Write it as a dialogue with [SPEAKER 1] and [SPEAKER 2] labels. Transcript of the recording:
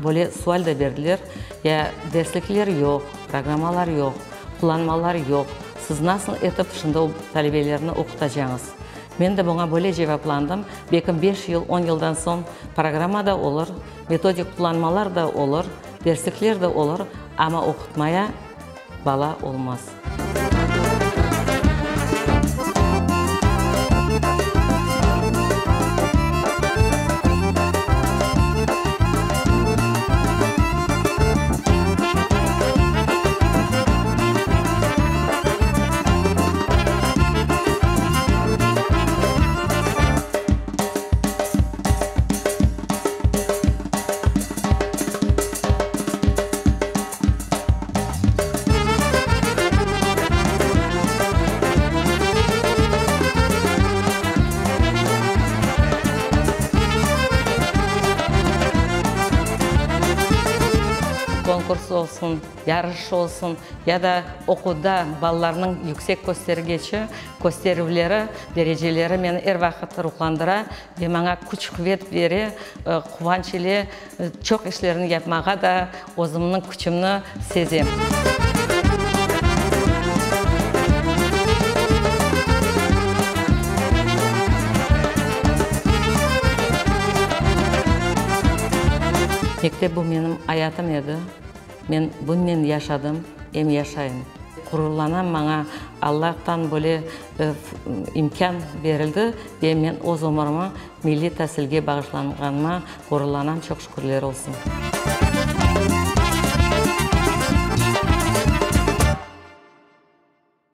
[SPEAKER 1] Böyle sual da berdiler, ya derslikler yoq, programmalar yoq, qullanmalar yoq, siz nasıl etip şimdi o talebelerni oqutacañız? Men de buña böyle cevaplandım, belkim beş yıl, on yıldan soñ programma da olur, metodik qullanmalar da olur, derslikler de olur, amma oqutmaya bala olmaz. Konkurs olsun, yarış olsun ya da oquvda balalarnıñ yüksek köstergiçi, kösterüvleri, dereceleri meni er vaqıt ruhlandıra ve maña küç-quvet bere, quvanç ile Çoq işlerni yapmağa da özümniñ küçümni sezem. Mektep bu menim ayatım edi. Men bunnen yaşadım, em yaşayım. Ğururlanam, maña Allahtan böyle imkân berildi ve men öz ömürimi milliy tasilge bağışlanğanıma ğururlanam, çoq şükürler olsun.